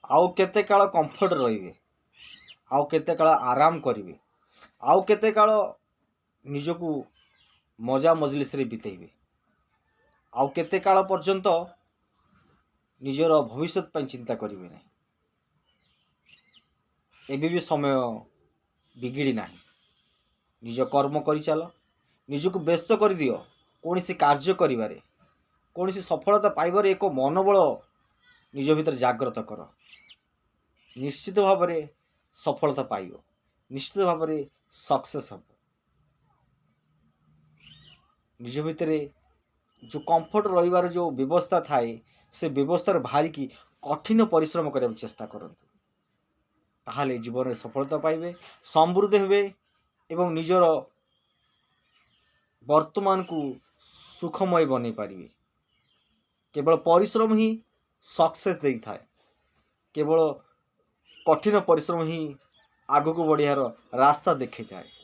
ଆଉ କେତେ କାଳ କମ୍ଫର୍ଟ ରହିବେ? ଆଉ କେତେ କାଳ ଆରାମ କରିବେ? ଆଉ କେତେ କାଳ ନିଜକୁ ମଜା ମଜଲିସରେ ବିତେଇବେ? ଆଉ କେତେ କାଳ ପର୍ଯ୍ୟନ୍ତ ନିଜର ଭବିଷ୍ୟତ ପାଇଁ ଚିନ୍ତା କରିବେ ନାହିଁ? ଏବେ ବି ସମୟ ବିଗିଡ଼ି ନାହିଁ। ନିଜ କର୍ମ କରିଚାଲ, ନିଜକୁ ବ୍ୟସ୍ତ କରିଦିଅ କୌଣସି କାର୍ଯ୍ୟ କରିବାରେ। କୌଣସି ସଫଳତା ପାଇବାରେ ଏକ ମନୋବଳ ନିଜ ଭିତରେ ଜାଗ୍ରତ କର। ନିଶ୍ଚିତ ଭାବରେ ସଫଳତା ପାଇବ, ନିଶ୍ଚିତ ଭାବରେ ସକ୍ସେସ୍ ହେବ। ନିଜ ଭିତରେ ଯେଉଁ କମ୍ଫର୍ଟ ରହିବାର ଯେଉଁ ବ୍ୟବସ୍ଥା ଥାଏ, ସେ ବ୍ୟବସ୍ଥାରେ ବାହାରିକି କଠିନ ପରିଶ୍ରମ କରିବାକୁ ଚେଷ୍ଟା କରନ୍ତୁ। ତାହେଲେ ଜୀବନରେ ସଫଳତା ପାଇବେ, ସମୃଦ୍ଧ ହେବେ ଏବଂ ନିଜର ବର୍ତ୍ତମାନକୁ ସୁଖମୟ ବନେଇ ପାରିବେ। କେବଳ ପରିଶ୍ରମ ହିଁ ସକ୍ସେସ୍ ଦେଇଥାଏ। କେବଳ କଠିନ ପରିଶ୍ରମ ହିଁ ଆଗକୁ ବଢ଼ିବାର ରାସ୍ତା ଦେଖାଇଥାଏ।